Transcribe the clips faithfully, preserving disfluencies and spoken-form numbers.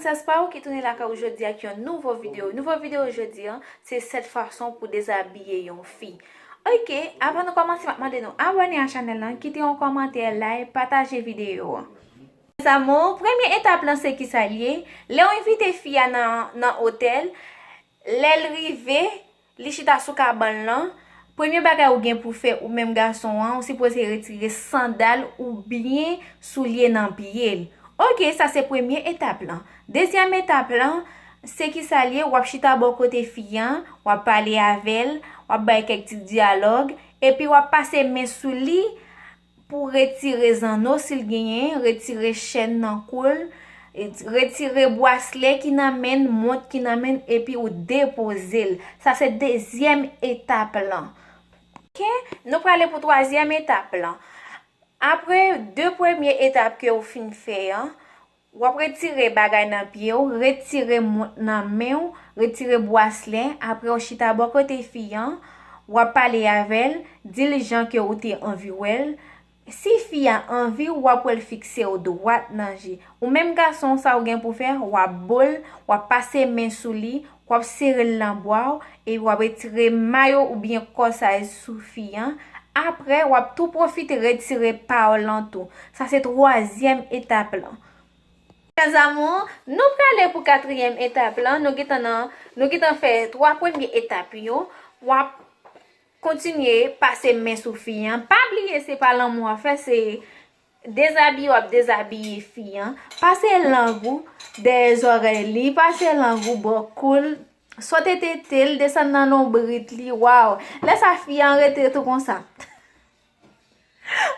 Saspa ou ki tounen lakay ou jodi ak yon nouvo videyo. Nouvo videyo jodi an, se sèt fason pou dezabiye yon fi. Ok, avan nou kòmanse, m ap mande nou abòne a chanèl lan, kite yon kòmantè, like, pataje videyo an. Mes amours, premye etap lan se ki sa l ye? Lè w envite fi a nan, nan otèl, lè l rive, li chita sou kabann lan, premye bagay ou gen pou fè, ou menm gason an, ou sipoze retire sandal oubyen soulye nan pye l. Ok, sa se premye etap lan. Dezyèm etap lan, se ki sa l ye? W ap chita bò kote fi an, w ap pale avè l, w ap bay kèk ti dyalòg, epi w ap pase men sou li pou retire zanno si l genyen, retire chèn nan kou l, retire bwaslè ki nan men l, mont ki nan men l, epi ou depoze l. Sa se dezyèm etap lan. Ok, nou prale pou twazyèm etap lan. Apre de premye etap ke ou fin fè an, w ap retire bagay nan pye w, retire mont nan men w, retire bwaslè, apre w chita bò kote fi an, w ap pale avè l, di l jan ke ou te anvi wè l. Si fi a anvi, w ap wè l fikse w dwat nan je. Ou menm gason, sa w gen pou fè, w ap bo l, w ap pase men sou li, w ap sere l nan bra w, epi w ap retire mayo oubyen kòsaj sou fi an. Apre, w ap tou pwofite retire pa w lan tou. Sa se twazyèm etap lan. Mes amours, nou prale pou katriyèm etap lan. Nou gentan nan, nou gentan fè twa premye etap yo. W ap kontinye pase men sou fi an. Pa bliye se pa lanmou w ap fè, se dezabiye w ap dezabiye fi an. Pase lang ou dèyè zòrèy li, pase lang ou bò kou l, sote tete l, desann nan lonbrit li, waw. Lè sa fi an rete tou konsa.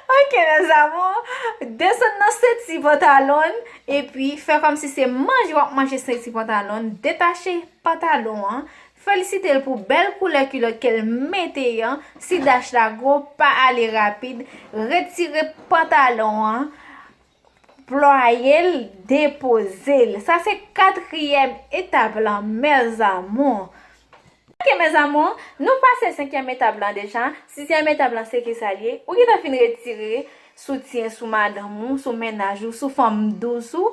Ok, mes amours, desann nan senti pantalon l, epi fè kòmsi se manje w ap manje senti pantalon l, detache pantalon an, felisite l pou bèl koulè kilòt ke l mete an, si dach la gwo, pa ale rapid, retire pantalon an, plwaye l, depoze l. Sa se katriyèm etap lan, mes amours. Ok, mes amours, nou pase senkyèm etap lan deja. Sizyèm etap lan se ki sa l ye? Ou gentan fin retire soutyen sou madanm ou, sou mennaj ou, sou fanm dous ou.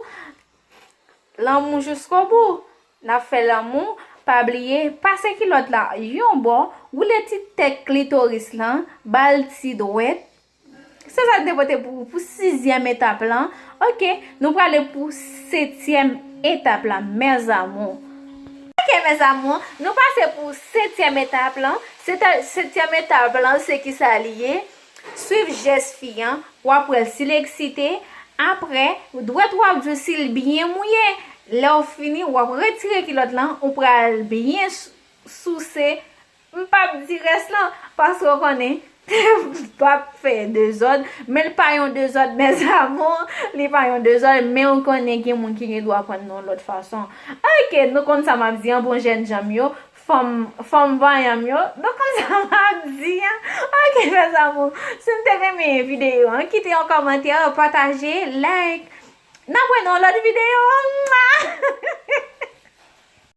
Lanmou jiskobou. N ap fè lanmou. Pa bliye, pase kilòt la yon bò, woule ti tèt klitoris lan, ba l ti dwèt. Se sa n te pote pou, pou sizyèm etap lan. Ok, nou prale pou setyèm etap lan, mes amours. Ok, mes amours, nou pase pou setyèm etap lan. Sete-, setyèm etap lan, se ki sa li ye? Swiv jès fi an, w ap wè l si l eksite. Apre, dwèt w ap di w si l byen mouye. Lè w fini, w ap retire kilòt lan, ou pral byen s-, souse. M p ap di rès lan, paske w konnen, m p ap fè dezòd, men l pa yon dezòd, mes amours, li pa yon dezòd, men w konnen gen moun ki gen dwa pran l yon lòt fason. Ok, nou konn sa m ap di an, bon jènjan m yo, fanm, fanm vanyan m yo, nou konn sa m ap di an. Ok, mes amours, si n te renmen videyo an, kite yon kòmantè, pataje, like. N ap wè nan yon lòt videyo. Mwa!